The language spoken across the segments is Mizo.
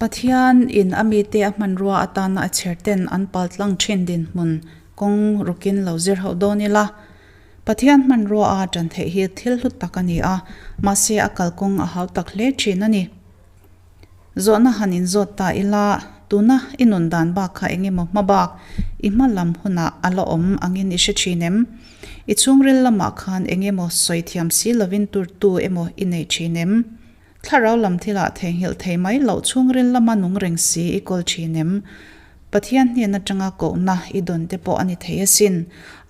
Pathian in a mite a hmanrua atana a chher ten an paltlang thin dinhmun kawng rukin lo zir hauh dawn ila. Pathian hmanrua a tan theih hi thil hlu tak a ni a, mahse a kalkawng a hau tak hle thin a ni. Zawhna han inzawt ta ila, tuna i nun dan bak kha eng emaw hma bak i hma lam hunah a la awm angin i hre thin em? I chhungril lamah khan eng emaw sawi thiam si lovin turtu emaw i nei thin em? Thlarau lam thilah theihnghilh thei mai loh chhungril lama nung reng si i kawl thin em? Pathian hnen atanga kohna i dawn te pawh a ni thei asin.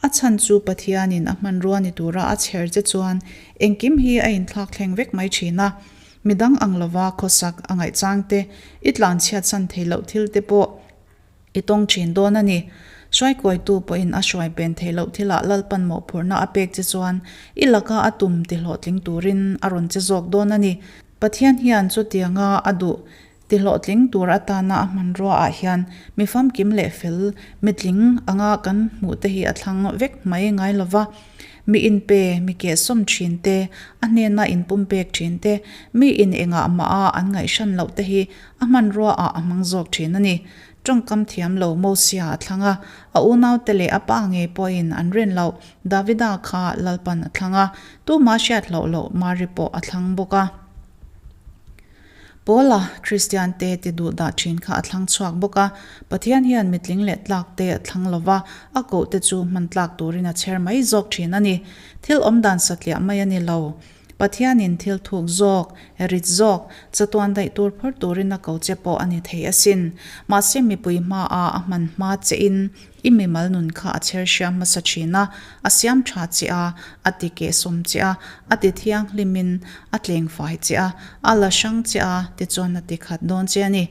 A chhan chu Pathianin a hmanrua ni tura a chher che chuan engkim hi a inthlak thleng vek mai thin a. Midang ang lova khawsak a ngaihchang te, i tlanchhiatsan thei loh thil te pawh i tawng thin dawn a ni. Hruaikawitu pawhin a hruai pen theih loh thilah Lalpan mawhphurhna a pek che chuan i laka a tum ti hlawhtling turin a rawn che zawk dawn a ni. Pathian hian chutianga a duh ti hlawhtling tur atana a hmanrua ah hian mi famkim leh fel mitling anga kan hmuh te hi a thlang vek mai ngai lova. Mi inpe, mi kehsawm thin te, a hnena inpumpek thin te, mi in engah mah a an ngaihhran loh te hi a hmanrua ah a hmang zawk thin a ni. Tawngkam thiam lo Mosia a thlang a, a unaute leh a pa ngei pawhin an rin loh Davida kha Lalpan a thlang a, tuma hriat hlauh loh Mari pawh a thlang bawk a. Paula, Kristian te ti duh dah thin kha a thlang chhuak bawk a, Pathian hian mitling leh tlak te a thlang lo va, a koh te chu hman tlak turin a chher mai zawk thin a ni. Thil awmdan satliah mai a ni lo. Pathianin thil thuk zawk, rit zawk, chatuan daih tur phur turin a ko che pawh a ni thei asin. Mahse mipui hmaa a hman hma che in i mimal nun kha a chher hriam hmasa thin a, a siam tha che a, a ti kehsawm che a, a ti thianghlimin a tleng fai che a, a la hrang che a, tichuan a ti khat dawn che a ni.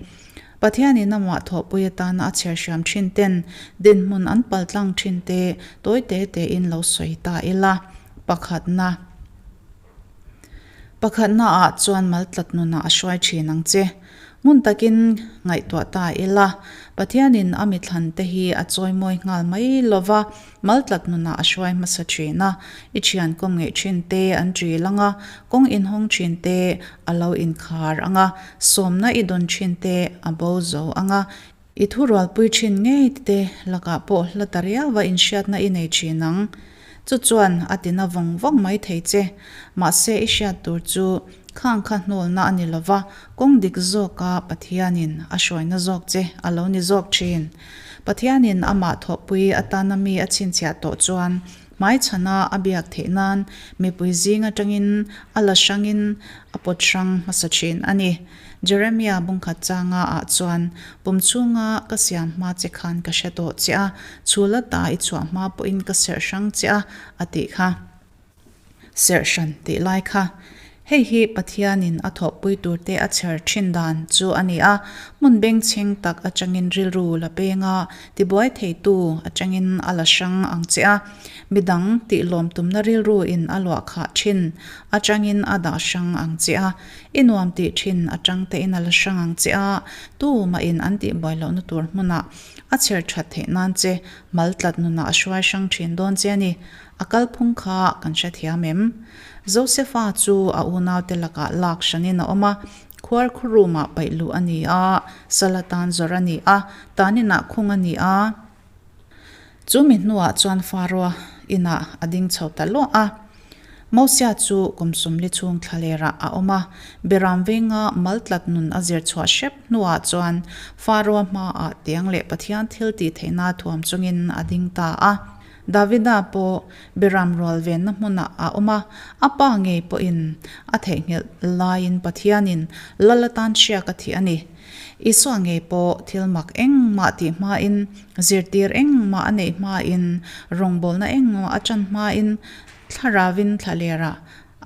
Pathianin amah thawhpui atana a chher hriam thin ten dinhmun an paltlang thin te tawi te tein lo sawi ta ila. Pakhatna. Pakhatna ah chuan maltlat nunah a hruai thin ang che. Ngun takin ngaihtuah ta ila, Pathianin a mithlan te hi a chawimawi nghal mai lova, maltlat nunah a hruai hmasa thin a. I thian kawm ngeih thin te an ṭil ang a, kawng inhawng thin te a lo inkhar ang a, sawmna i dawn thin te a bo zo ang a, i thurualpui thin ngei te lakah pawh hla ta riauva inhriatna i nei thin ang. Chu chuan a tina vawng vawng mai thei che. Mahse i hriat tur chu khang kha hnawlna a ni lova, kawng dik zawka Pathianin a hruaina zawk che a lo ni zawk thin. Pathianin amah thawhpui atana mi a chhinchhiah tawh chuan hmaichhana a biak theih nan mipui zing atangin a la hrangin a pawt hrang hmasa thin a ni. Jeremia bungkhat changa ah chuan, Pum chhunga ka siam hma che khan ka hre tawh che a, chhula ta i chhuah hma pawhin ka serh hrang che a, a tih kha. Serh hran tih lai kha. Hei hi Pathianin a thawhpui turte a chher thin dan chu a ni a, hmun bengchheng tak atangin rilru la penga tibuai theitu atangin a la hrang ang che a, midang tih lawmtumna rilru in a luah khah thin atangin a dah hrang ang che a. I nuam tih thin atang te in a la hrang ang che a, tu mah in an tih buai lohna tur hmunah a chher that theih nan che mal tlat nunah a hruai hrang thin dawn che a ni. A kalphung kha kan hrethiam em? Josefa chu a unaute lakah lak hranin a awm a, khuar khurumah paih luh a ni a, sal atan zawrh a ni a, taninah khung a ni a. Chu mi hnuah chuan Faroa inah a ding chho ta luah a. Mosia chu kum sumli chhung thlalerah a awm a, Beram venga mal tlat nun a zir chhuah hrep hnuah chuan Faroa hmaah tiang leh Pathian thil tih theihna thuam chungin a ding ta a. Davida pawh Beram rual venna hmunah a awm a, a pa ngei pawhin a theihnghilh laiin Pathianin lal atan hriak a thih a ni. Isua ngei pawh thil mak engmah tih hmain, zirtir engmah a neih hmain, rawngbawlna engmah a ṭan hmain thlaravin thlalerah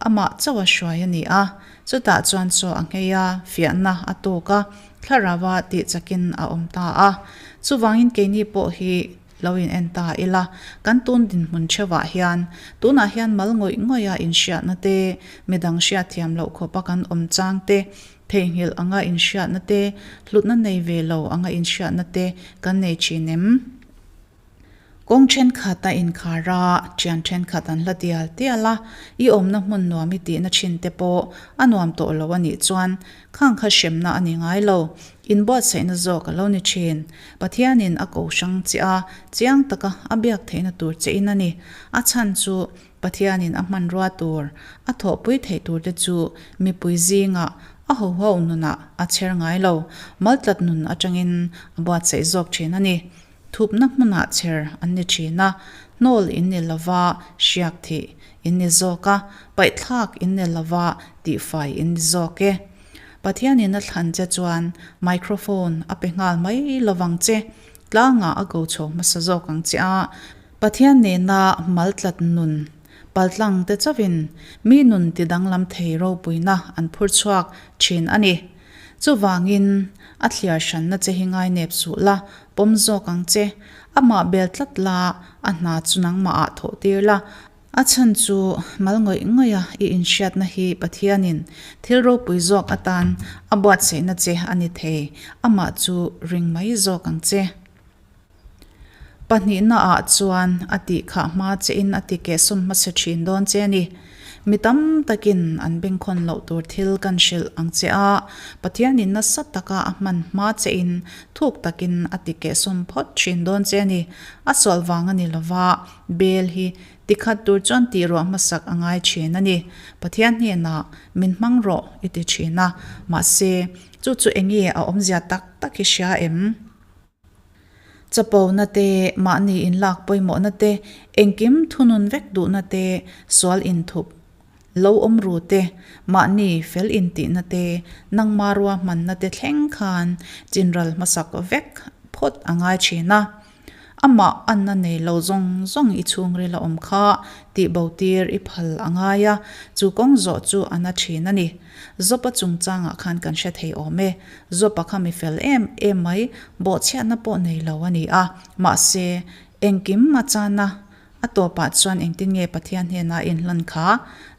amah chauh a hruai a ni a. Chutah chuan chaw a nghei a, fiahna a tawk a, thlarava tih chakin a awm ta a. Chuvangin keini pawh hi lo in en ta ila, kan tun dinhmun theuhah hian tunah hian mal ngawih ngawiha inhriatna te, midang hriatthiam loh khawpa kan awm chang te, Theihnghilh anga inhriatna te, hlutna nei ve lo anga inhriatna te kan nei thin em? Kawng thenkhat a inkhar a, thian thenkhat an hla dial dial a, i awmna hmun nuam i tihna thin te pawh a nuam tawh lo a nih chuan khang kha hremna a ni ngai lo. Inbuatsaihna zawk a lo ni thin. Pathianin a ko hrang che a, chiang taka a biak theihna tur che in a ni. A chhan chu Pathianin a hmanrua tur, a thawhpui theih turte chu mipui zingah a ho ho nunah a chher ngai lo, maltlat nun atangin a buatsaih zawk thin a ni. Thupna hmunah chher an ni thin a, hnawl in ni lova hriak thih in ni zawk a, paihthlak in ni lova tihfai in ni zawk e. Pathianin a thlan che chuan microphone a pe nghal mai lovang che, tlangah a ko chho hmasa zawk ang che a, Pathian nena maltlat nun paltlang te chauhin mi nun ti danglam thei ropuina an phur chhuak thin a ni. Chuvangin a thliar hranna che hi ngainep suh la, pawm zawk ang che. Amah bel tlat la, a hna chu nangmahah thawh tir la. A chhan chu mal ngawih ngawih a i inhriatna hi Pathianin thil ropui zawk atan a buatsaihna che a ni thei, amah chu ring mai zawk ang che. Pahnihna ah chuan a tih khah hma che in a ti kehsawm hmasa thin dawn che a ni. Mi tam takin an bengkhawn loh tur thil kan hrilh ang che a, Pathianin nasa taka a hman hma che in thuk takin a ti kehsawm phawt thin dawn che a ni. A sual vang a ni lova, bel hi tikhat tur chuan tih ruah hmasak a ngai thin a ni. Pathian hnenah min hmang rawh i ti thin a, mahse chu chu enge a awmzia tak tak hi hria em? Chapona te, mahni inlak pawimawhna te, engkim thunun vek duhna te, sual inthup lo awm ru te, mahni fel intihna te, nangma ruahmanna te thleng khan chinral hmasak vek phawt a ngai thin a. Amah anna nei lo zawng zawng i chhungril a awm kha tihbo tir i phal a ngai a, chu kawng zawh chu a na thin a ni. Zopa chungchangah khan kan hre thei awm e. Zopa kha mi fel em em mai, bawhchhiatna pawh nei lo a ni a. Mahse, engkim a chan a, a tawpah chuan engtin nge Pathian hnena a inhlan kha?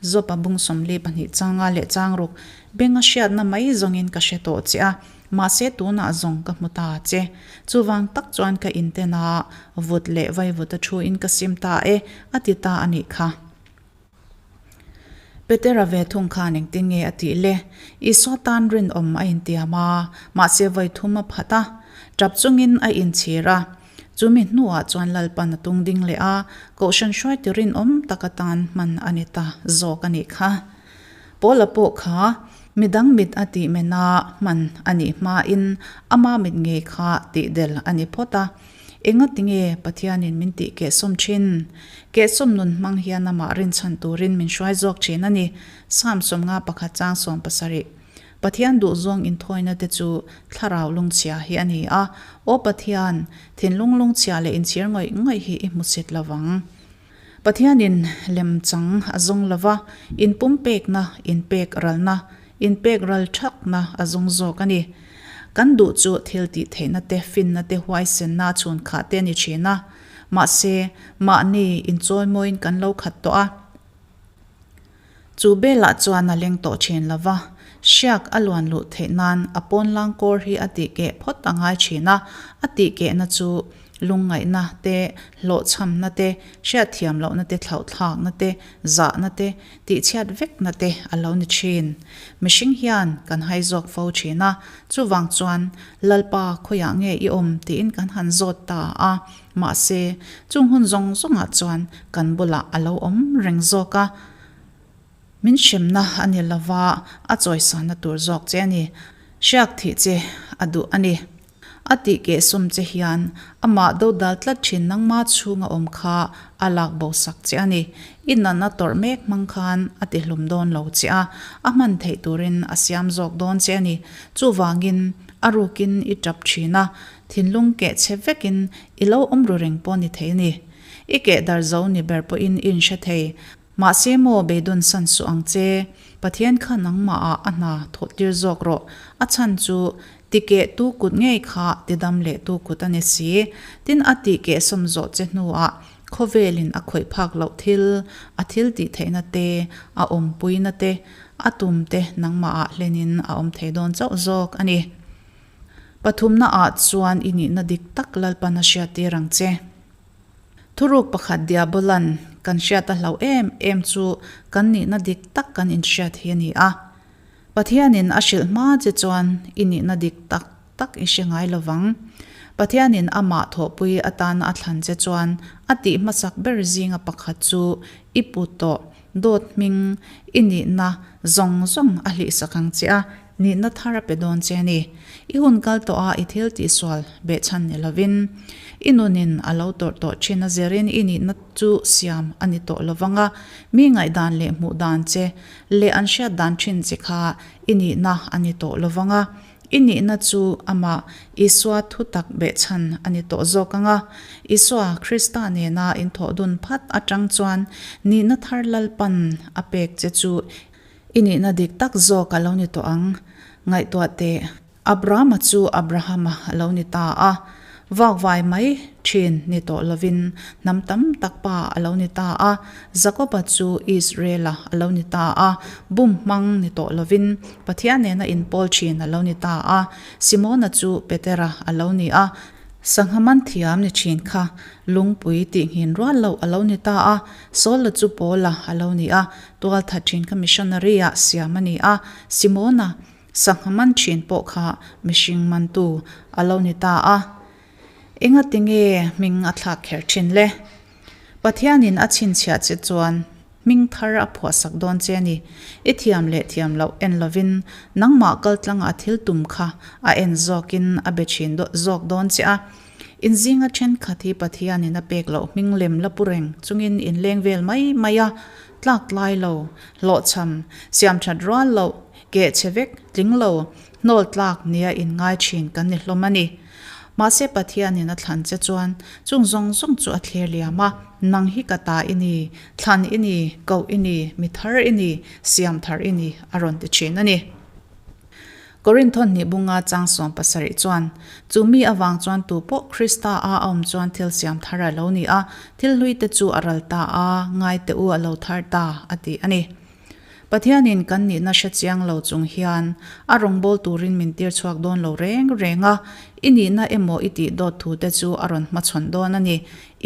Zopa bung 42 changa leh changruk benga hriatna mai zawngin ka hre tawh che a, mahse tunah zawng ka hmu ta che. Chuvang tak chuan ka inten a, vut leh vaivut a thuin ka sim ta e, a ti ta a nih kha. Petera ve thung khan engtin nge a tih le? Isua tan rinawm a intiam a, mahse vawi thum a phat a, tap chungin a inchhir a. Chumi hnuah chuan Lalpan a tung ding leh a, Kohhran hruaitu rinawm tak atan hman a ni ta zawk a nih kha. Paula pawh kha midang mit a tih mena hman a nih hmain ama mit ngei kha tihdel a ni phawt a. Engati nge Pathianin min tih kehsawm thin? Kehsawm nun hmang hian amah rinchhan turin min hruai zawk thin a ni. Psalm 51 chang 70 Pathian duhzawng inthawina te chu thlarau lungchhia hi a ni a. Aw Pathian, thinlung lungchhia leh inchhir ngawih ngawih hi i hmusit lo vang. Pathianin lemchang a zawng lo va, inpumpekna, inpek ralna, inpek ral thakna a zawng zawk a ni. Kan duh chu thil tih theihna te, finna te, huaisenna chhun khah te a ni thin a. Mahse, mahni inchawimawiin kan lo khat tawh a. Chu belah chuan a leng tawh thin lo va, hriak a luan luh theih nan a pawnlang kawr hi a tihkeh phawt a ngai thin a, a tihkehna chu lungngaihna te, hlawhchhamna te, hriatthiam lohna te, thlauhthlakna te, zahna te, tihchhiat vekna te a lo ni thin. Mihring hian kan hai zawk fo thin a, chuvang chuan Lalpa khawiah nge i awm tiin kan han zawt ta a, Mahse, chung hun zawng zawngah chuan kan bulah a lo awm reng zawk a, min hremna a ni lova, a chawisanna tur zawk che a ni. Hriak thih che a duh a ni. A tih kehsawm che hian amah dodal tlat thin nangma chhunga awm kha a lak bo sak che a ni. I natna tawrh mek hmang khan a ti hlum dawn lo che a, a hman theih turin a siam zawk dawn che a ni. Chuvangin a rukin i tap thin a, Thinlung keh chhe vekin i lo awm ru reng pawh ni thei a ni. I keh dar zo ni ber pawhin i inhre thei. Mahse maw beidawn san suh ang che. Pathian kha nangmahah a hna thawh tir zawk rawh. A chhan chu ti keh tu kut ngei kha ti dam leh tu kut a ni si. Tin a tih keh sawm zawh che hnuah khawvelin a khawih phak loh thil, a thil tih theihna te, a awmpuina te, a tum te nangmahah hlenin a awm thei dawn chauh zawk a ni. Pathumna ah chuan i nihna dik tak Lalpan a hriattir ang che. Thuruk pakhat Diabolan kan hriat a hlauh em em chu kan nihna dik tak kan inhriat hi a ni a. Pathianin a hrilh hma che chuan i nihna dik tak tak i hre ngai lo vang. Pathianin amah thawhpui atana a thlan che chuan a tih hmasak ber zinga pakhat chu i pu tawh dawt hming i nihna zawng zawng a hlihsak ang che a, nihna thar a pe dawn che a ni. I hun kal tawh a i thil tihsual behchhan ni lovin, i nunin a lo tawrh tawh thin a zirin i nihna chu siam a ni tawh lovang a, mi ngaihdan leh hmuh dan che leh an hriat dan thin che kha i nihna a ni tawh lovang a, i nihna chu amah Isua thu tak behchhan a ni tawh zawk ang a. Isua Krista nena inthawh dun phat atang chuan nihna thar Lalpan a pek che chu I nihna dik tak zawk a lo ni tawh ang. Ngaihtuah teh, Abrahama chu Abrahama a lo ni ta a, vakvai mai thin ni tawh lovin hnam tam tak pa a lo ni ta a, Jakoba chu Israela a lo ni ta a, bum hmang ni tawh lovin Pathian nena inpawl thin a lo ni ta a, Simona chu Petera a lo ni a, Sangha man thiam ni thin kha lungpui tih nghin rual loh a lo ni ta a, Saula chu Paula a lo ni a, Tualthat thin kha missionary ah siam a ni a, Simona sangha man thin pawh kha mihring mantu a lo ni ta a. Engati nge hming a thlak kher thin le? Pathianin a chhinchhiah che chuan hming thar a phuahsak dawn che a ni. I thiam leh thiam loh en lovin nangmah kaltlanga a thil tum kha a en zawkin a be thin zawk dawn che a. In zinga thenkhat hi Pathianin a pek loh hming lem la pu reng chungin in leng vel mai mai a, tlak tlai lo, hlawhchham, siam that rual loh, keh chhe vek, tling lo, hnawl tlak nia in ngai thin kan ni hlawm a ni. Mahse Pathianin a thlan che chuan chung zawng zawng chu a thlir liam a, nang hi ka ta i ni, thlan i ni, koh i ni, mi thar i ni, siam thar i ni a rawn ti thin a ni. Korinthon hnih bunga chang 70 chuan, Chu mi avang chuan tu pawh Krista a a awm chuan thil siam thar a lo ni a, thil hlui te chu a ral ta a, ngai teh u a lo thar ta, a ti a ni. Pathianin kan nihna hre chiang lo chung hian a rawngbâwl turin min tir chhuak dawn lo reng reng a, i nihna emaw i tih dawt thu te chu a rawn hmachhawn dawn a ni.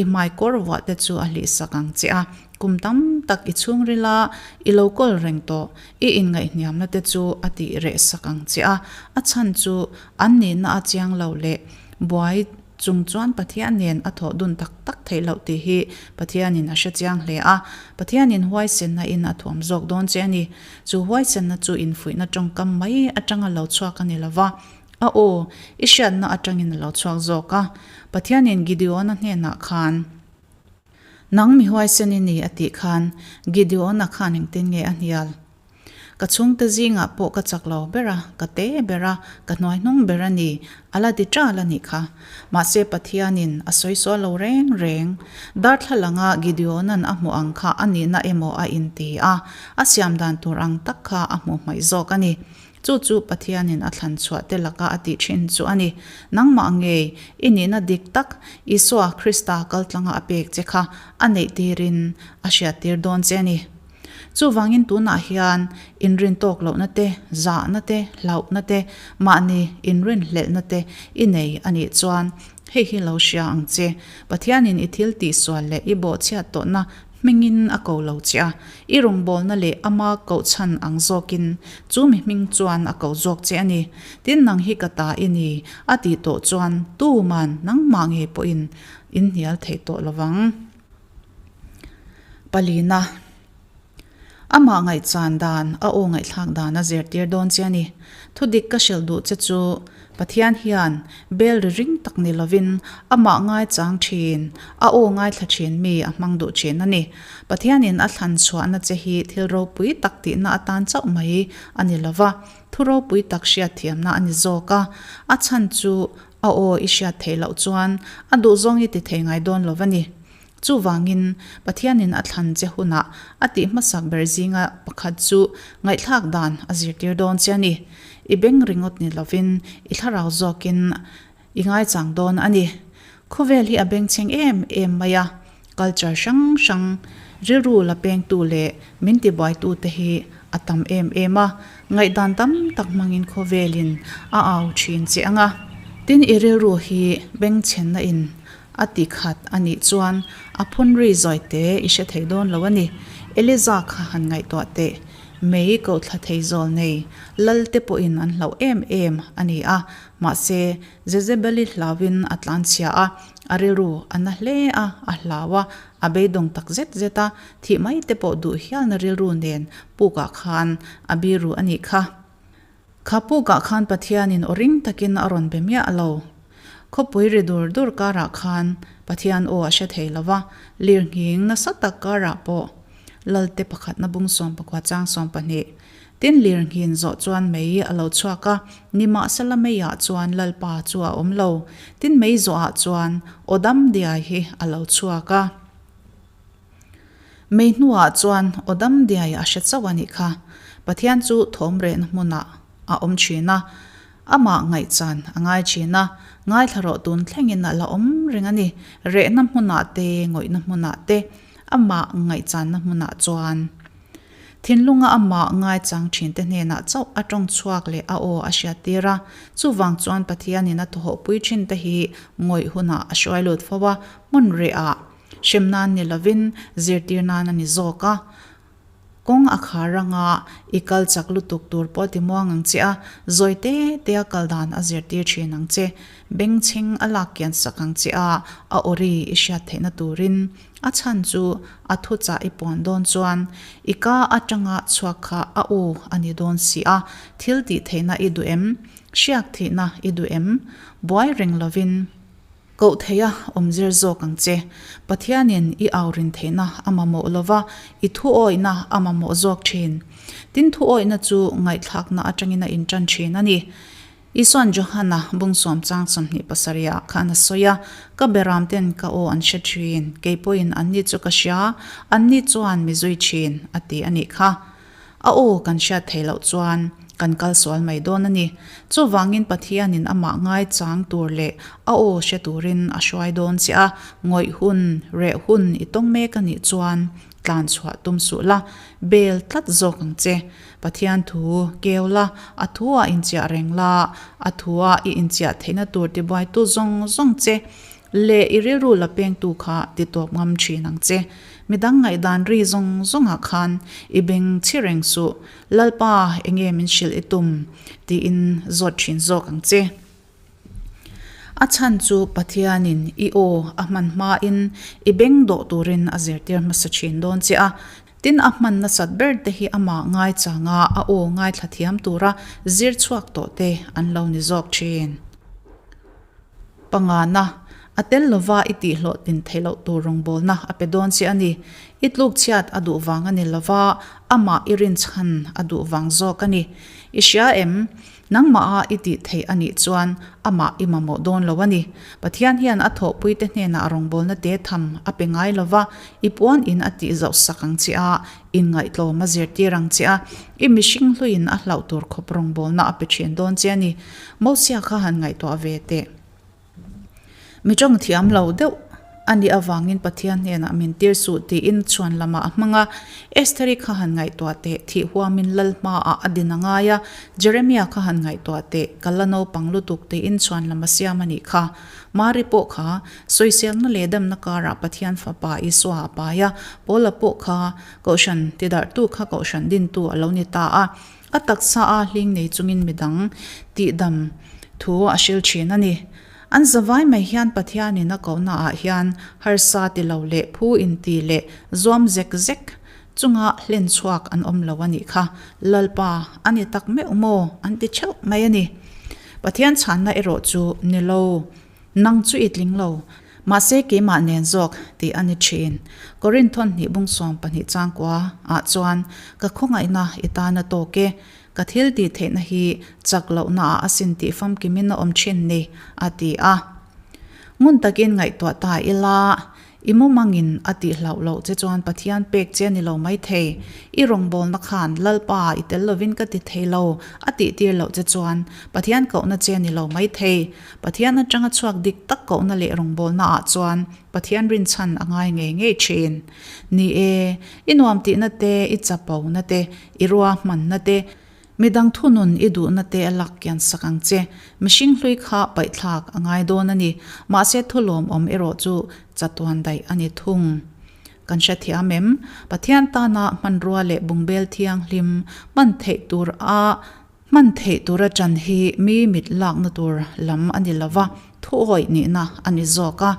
I hmai kawr vuah te chu a hlihsak ang che a, kum tam tak i chhungril a, i lo kawl reng tawh. I inngaihhniamna te chu a tih reh sak ang che a, a chhan chu an nihna a chiang lo leh buai chung chuan Pathian nen a thawh dun tak tak theih loh tih hi Pathianin a hre chiang hle a. Pathianin huaisenna in a thuam zawk dawn che a ni. Chu huaisenna chu infuihna tawngkam mai atanga lo chhuak a ni lo va, a aw i hriatna atangin a lo chhuak zawk a. Pathianin Gideona hnenah khan. Nang mi huaisen i ni a tih khan Gideon-a khan engtin nge a hnial? Ka chhungte zingah pawh ka chak lo ber a, ka te ber a, ka hnuaihnung ber a ni, a la ti ṭal a nih kha. Mahse Pathianin a sawi sual lo reng reng. Darthlalanga Gideon-a'n a hmuh ang kha a nihna emaw a inti a, a siam dan tur ang tak kha a hmuh hmaih zawk a ni. Chu chu Pathianin a thlan chhuah te laka a tih thin chu a ni. Nangmah ngei i nihna dik tak Isua Krista kaltlanga a pek che kha a neih tirin a hriattir dawn che a ni. Chuvangin tunah hian inrin tawk lohna te, zahna te, hlauhna te, mahni inrinhlelhna te i nei a nih chuan hei hi lo hria ang che. Pathianin i thil tihsual leh i bawhchhiat tawhna Hmingin a ko lo che a, i rawngbawlna leh ama koh chhan ang zawkin chu mi hming chuan a ko zawk che a ni. Tin, nang hi ka ta i ni, a tih tawh chuan tuman nangmah ngei pawhin in hnial thei tawh lo vang. Palina, Amah ngaihchan dan, a aw ngaihthlak dan a zirtir dawn che a ni. Thudik ka hrilh duh che chu Pathian hian bel ri ring tak ni lovin amah ngaichang thin, a aw ngaithla thin mi a hmang duh thin a ni. Pathianin a thlan chhuahna che hi thil ropui tak tihna atan chauh mai a ni lova, thu ropui tak hriatthiamna a ni zawk a. A chhan chu a aw i hriat theih loh chuan a duhzawng i ti thei ngai dawn lo a ni. Chuvangin, Pathianin a thlan che hunah a tih hmasak ber zinga pakhat chu ngaihthlak dan a zirtir dawn che a ni. I beng ringawt ni lovin i thlarau zawkin i ngaichang dawn a ni. Khawvel hi a bengchheng em em mai a, culture hrang hrang, rilru la pengtu leh min tibuaitute hi a tam em em a, ngaihdan tam tak hmangin khawvelin a au thin che ang a. Tin, i rilru hi bengchhenna in. A ti khat a nih chuan a phun ri zawi te i hre thei dawn lo a ni. Eliza kha han ngaihtuah teh. Mei kohthla thei zawl nei lal te pawhin an hlauh em em a ni a. Mahse, Jezebeli hlauhin a tlanchhia a, a rilru a na hle a, a hlau a, a beidawng tak zet zet a, thih mai te pawh duh hialna rilru nen pukah khan a biru a nih kha. Kha pukah khan Pathianin aw ring takin a rawn be miah lo. Khawpui ri dur dur karah khan Pathian aw a hre thei lo va, lirnghing nasa tak karah pawh Lalte pakhatna bung 14 chang 12 Tin lirnghin zawh chuan mei a lo chhuak a, nimahsela meiah chuan Lalpa chu a awm lo. Tin mei zawhah chuan aw dam diai hi a lo chhuak a. Mei hnuah chuan aw dam diai a hre chauh a nih kha. Pathian chu thawm rehna hmunah a awm thin a, amah ngaihchan a ngai thin a, ngaithla rawh tun thlengin a la awm reng a ni. Rehna hmunah te, ngawihna hmunah te, amah ngaihchanna hmunah chuan thinlunga amah ngaichang thinte hnenah chauh a tawng chhuak leh a aw a hriattir a. Chuvang chuan Pathianin a thawhpui thinte hi ngawih hunah a hruai lut fo a, hmun rehah Hrem nan ni lovin zirtir nan a ni zawk a. Kawng a khar anga i kal chak lutuk tur pawh ti muang ang che a, zawi te te a kal dan a zirtir thin ang che. Bengchheng a lak kian sak ang che a, a awri i hriat theihna turin. A chhan chu a thuchah i puan dawn chuan i ka atanga chhuak kha a aw a ni dawn si a, thil tih theihna i duh em? Hriak thihna i duh em? Buai reng lovin. Koh theih a awm zir zawk ang che. Pathianin i au rin theihna a mamawh lo va, i thuawihna a mamawh zawk thin. Tin, thuawihna chu ngaihthlakna atangin a intan thin a ni. Isuan Johana bung sawm chang 27 ah khan a sawi a, Ka beramten ka aw an hre thin, kei pawhin anni chu ka hria, anni chuan mi zui thin, a ti a nih kha. A aw kan hriat theih loh chuan kan kal sual mai dawn a ni. Chuvangin Pathianin amah ngaichang tur leh a aw hre turin a hruai dawn che a, ngawih hun, reh hun i tawng mek a nih chuan tlan chhuah tum suh la, bel tlat zawk ang che. Pathian thu keu la, a thu ah inchiah reng la, a thu ah i inchiah theihna tur tibuaitu zawng zawng che leh i rilru la pengtu kha ti tawp ngam thin ang che. Midang ngaihdan ri zawng zawngah khan i beng chhi reng suh, Lalpa enge min hrilh i tum? tiin zawt thin zawk ang che. A chhan chu Pathianin i aw a hman hmain i beng dawh turin a zirtir hmasa thin dawn che a. Tin a hman nasat ber te hi amah ngaichanga a aw ngaithla thiam tura zir chhuak tawh te an lo ni zawk thin. Pangana, a tel lova i tihhlawhtlin theih loh tur rawngbawlna a pe dawn che a ni. I tluk chhiat a duh vang a ni lova, amah i rinchhan a duh vang zawk a ni. I hria em? Nangmaha i tih theih a nih chuan amah i mamawh dawn lo a ni. Pathian hian a thawhpuite hnenah rawngbawlna te tham a pe ngai lova, i puan in a tih zauh sak ang che a, inngaihtlawm a zirtir ang che a, i mihring hluiin a hlauh tur khawp rawngbawlna a pe thin dawn che a ni. Mosia kha han ngaihtuah ve teh. Mi tawng thiam lo deuh a nih avangin Pathian hnenah min tir suh tiin chhuan lamah a hmang a. Estheri kha han ngaihtuah teh, thih huamin lal hmaah a din a ngai a. Jeremia kha han ngaihtuah teh, ka la naupang lutuk tiin chhuan lam a siam a nih kha. Mari pawh kha sawiselna leh damna karah Pathian fapa Isua a pai a, Paula pawh kha Kohhran tidarhtu kha Kohhran dintu a lo ni ta a. A taksa a hling nei chungin midang tihdam thu a hril thin a ni. An zavai mai hian Pathianin a kohna ah hian harsa ti lo leh phu inti leh zuam zek zek chunga hlen chhuak an awm lo a nih kha. Lalpa a ni tak meuh maw? an ti theuh mai a ni. Pathian chhanna erawh chu ni lo. Nang chu i tling lo. Mahse keimah nen zawk tih a ni thin. Korinth thawn hnih bung 12 changkua ah chuan ka khawngaihna i tan a tawk e. Ka thil tih theihna hi chak lohna ah a sin tih famkimin a awm thin ni, a ti a. Ngun takin ngaihtuah ta ila, I mumangin a tih hlauh loh che chuan Pathian pek che a ni lo maithei. I rawngbawlna khan Lalpa i tel lovin ka ti thei lo a tih tir loh che chuan Pathian kohna che a ni lo maithei. Pathian atanga chhuak dik tak kohna leh rawngbawlna ah chuan Pathian rinchhan a ngai ngei ngei thin. Ni e, i nuam tihna te, i chapona te, i ruahmanna te, Midang thunun i duhna te a lak kian sak ang che. Mihring hlui kha paihthlak a ngai dawn a ni. Mahse thu lawmawm erawh chu chatuan daih a ni thung. Kan hrethiam em? Pathian tana hmanrua leh bungbel thianghlim hman theih tur a hman theih tura ṭan hi mi mit lakna tur lam a ni lo va, thuawih nihna a ni zawk a.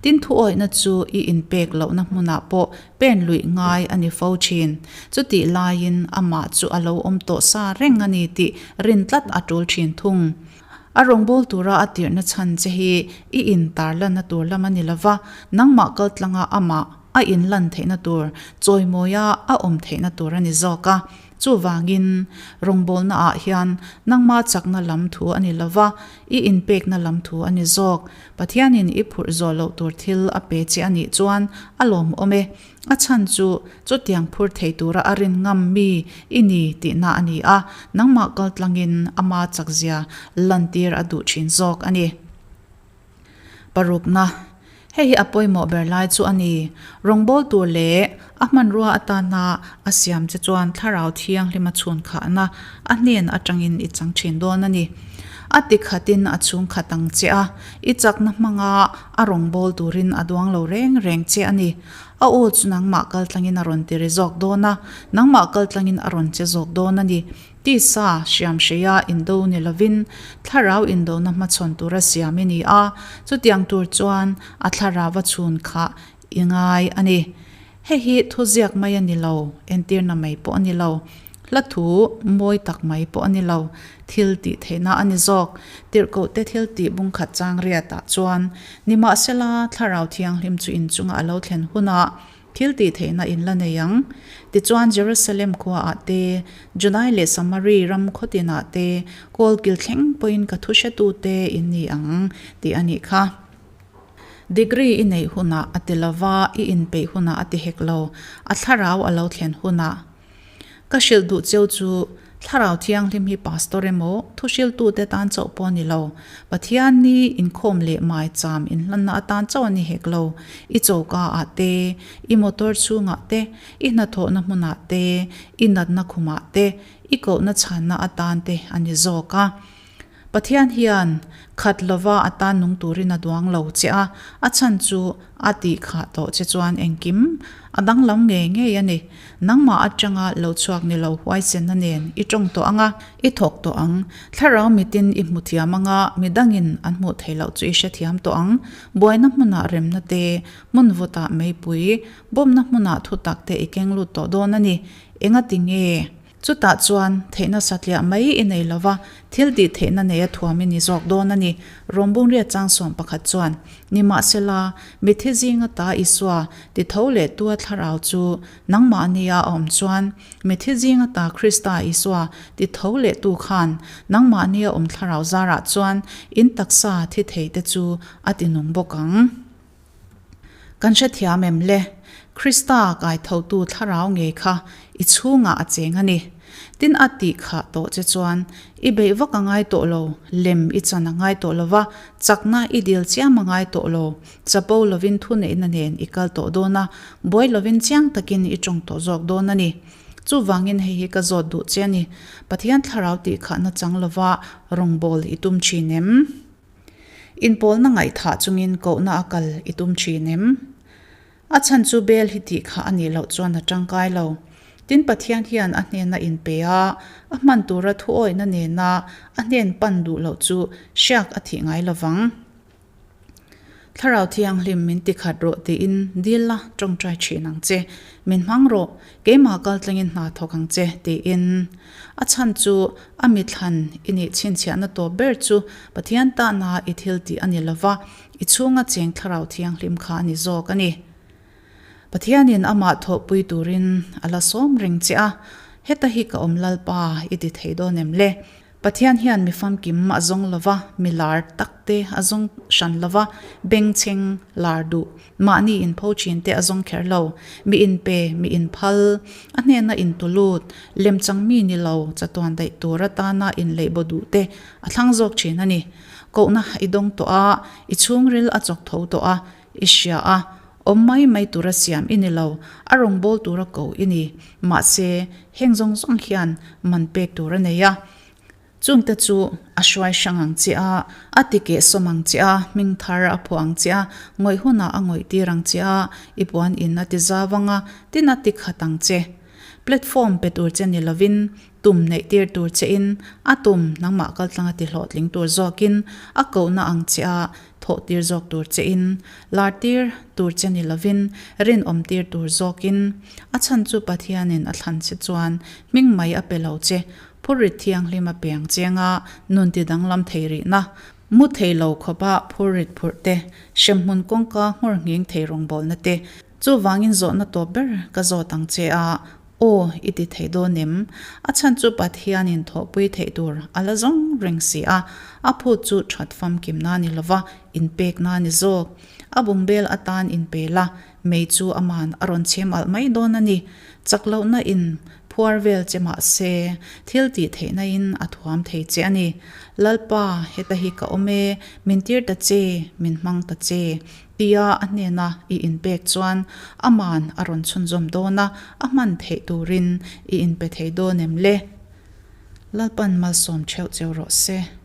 Tin, thuawihna chu i inpek lohna hmunah pawh pen luih ngai a ni fo ṭhin. Chutih laiin amah chu a lo awm tawh sa reng a ni tih rin tlat a ṭul ṭhin thung. A rawngbâwl tura a tirhna chhan che hi i intarlanna tur lam a ni lo va, nangmah kaltlanga amah a inlan theihna tur, chawimawia a awm theihna tur a ni zawk a. Chuvangin, rawngbâwlnaah hian nangma chakna lam thu a ni lo va, i inpêkna lam thu a ni zawk. Pathianin i phurh zawh loh tur thil a pe che a nih chuan a lawmawm e. A chhan chu chutiang phur thei tura a rin ngam mi i ni tihna a ni a, nangmah kaltlangin ama chakzia lantir a duh thin zawk a ni. Parukna, Hei hi a pawimawh ber lai chu a ni. Rawngbâwl tur leh a hmanrua atana a siam che chuan Thlarau Thianghlima chhunkhahna a hnen atangin i chang thin dawn a ni. A ti khatin a chhungkhat ang che a, i chakna hmanga a rawngbâwl turin a duang lo reng reng che a ni. A aw chu nangmah kaltlangin a rawn ti ri zawk dawn a, nangmah kaltlangin a rawn che zawk dawn a ni. Tisa hriamhreia indo ni lovin thlarau indona hmachhawn tura siam i ni a, chutiang tur chuan a thlarau a chhun kha i ngai a ni. Hei hi thuziak mai a ni lo, entirna mai pawh a ni lo. Hla thu mawi tak mai pawh a ni lo, thil tih theihna a ni zawk. Tirhkohte thil tih bungkhat chang riatah chuan, Nimahsela, Thlarau Thianghlim chu inchunga a lo thlen hunah thil tih theihna in la nei ang. Tichuan, Jerusalem khuaah te, Judai leh Samari ram khawtinah te, kawlkil thleng pawhin ka thu hretute in ni ang, tih a nih kha. Degree i neih hunah a ti lova, i inpeih hunah a ti hek lo, a thlarau a lo thlen hunah. Ka hrilh duh cheu chu Thlarau Thianghlim hi Pastor emaw, thuhriltute tan chauh pawh a ni lo. Pathian ni inkhawm leh maicham inhlanna atan chauh a ni hek lo. I choka ah te, i motor chhungah te, i hnathawhna hmunah te, i natna khumah te, i kohna chhanna atan te a ni zawk a. Pathian hian khat lova a tan nung turin a duang lo che a, a chhan chu a tih khah tawh che chuan engkim a danglam ngei ngei a ni. Nangmah atanga lo chhuak ni lo huaisenna nen i tawng tawh ang a, i thawk tawh ang. Thlarau mitin i hmu thiam ang a, midangin an hmuh theih loh chu i hrethiam tawh ang. Buaina hmunah remna te, hmun vawtah meipui, bawmna hmunah thutak te i keng lut tawh dawn a ni. Engati nge? Chutah chuan theihna satliah mai i nei lova, thil tih theihna neia thuam i ni zawk dawn a ni. Rawmbungriat changsawm pakhat chuan, Nimahsela, mitthi zinga ta Isua ti tho leh tua thlarau chu nangmahnia a awm chuan, mitthi zinga ta Krista Isua ti tho leh tu khan nangmahnia awm thlarau zarah chuan in taksa thi thei te chu a ti nung bawk ang. Kan hrethiam em le? Krista kaithotu thlarau ngei kha i chhungah a cheng a ni. Tin a tih khah tawh che chuan i beih vak a ngai tawh lo, lem i chan a ngai tawh lo va, chakna i dil chiam a ngai tawh lo, chapo lovin thuneihna nen i kal tawh dawn a, buai lovin chiang takin i tawng tawh zawk dawn a ni. Chuvangin hei hi ka zawt duh che a ni, Pathian thlarau tih khahna chang lova rawngbâwl i tum thin em? Inpawlna ngaihthah chungin kohna a kal i tum thin em? A chhan chu bel hi tih kha a nih loh chuan a tangkai lo. Tin Pathian hian a hnena inpe a, a hman tura thuawihna nena a hnen pan duh loh chu hriak a thih ngai lo vang. Thlarau Thianghlim min tikhat rawh tiin dil la tawngtai thin ang che. Min hmang rawh, keimah kaltlangin hna thawk ang che tiin. A chhan chu a mithlan i nih chhinchhiahna tawp ber chu Pathian tahna i thil tih a ni lova, i chhunga cheng Thlarau Thianghlim kha a ni zawk a ni. Pathianin amah thawhpui turin a la sawm reng che a, heta hi ka awm Lalpa i ti thei dawn em le? Pathian hian mi famkim a zawng lova, mi lar tak te a zawng hran lova, bengchheng lar duh, mahni inpho thin te a zawng kher lo. Mi inpe, mi inphal, a hnena intulut, lemchang mi ni lo, chatuan daih tur atana inleihbaw duh te a thlang zawk thin a ni. Kohna i dawng tawh a, i chhungril a chawk tho tawh a, i hria a. Awm mai mai tura siam i ni lo, a rawngbâwl tura ko i ni. Mahse, heng zawng zawng hian man pek tur a nei a. Chungte chu a hruai hrang ang che a, a ti kehsawm ang che a, hming thar a phuah ang che a, ngawih hunah a ngawih tir ang che a, i puan in a ti zau ang a, tin a ti khat ang che. Platform pe tur che ni lovin, tum neih tir tur che in, a tum nangmah kaltlanga ti hlawhtling tur zawkin a kohna ang che a, thawh tir zawk tur che in, lar tir tur che ni lovin, rinawm tir tur zawkin. A chhan chu Pathianin a thlan che chuan hming mai a pe lo che, Phurrit thianghlim a piang cheng a, nun ti danglam thei rihna, mu thei lo khawpa phurrit phurh te, hremhmun kawngka nghawr nghing thei rawngbawlna te, chuvangin zawhna tawp ber ka zawt ang che a, aw i ti thei dawn em? A chhan chu Pathianin thawhpui theih tur a la zawng reng si a, a phut chu that famkimna ni lova inpekna ni zawk. A bungbel atan inpe la, Mei chu aman a rawn chhem alh mai dawn a ni. Chak lohna in phuar vel che mah se, thil tih theihna in a thuam thei che a ni. Lalpa, heta hi ka awm e, min tir ta che, min hmang ta che, tia a hnena i inpek chuan aman a rawn chhunzawm dawn a, a hman theih turin i inpe thei dawn em le? Lalpan malsawm theuh cheu rawh se.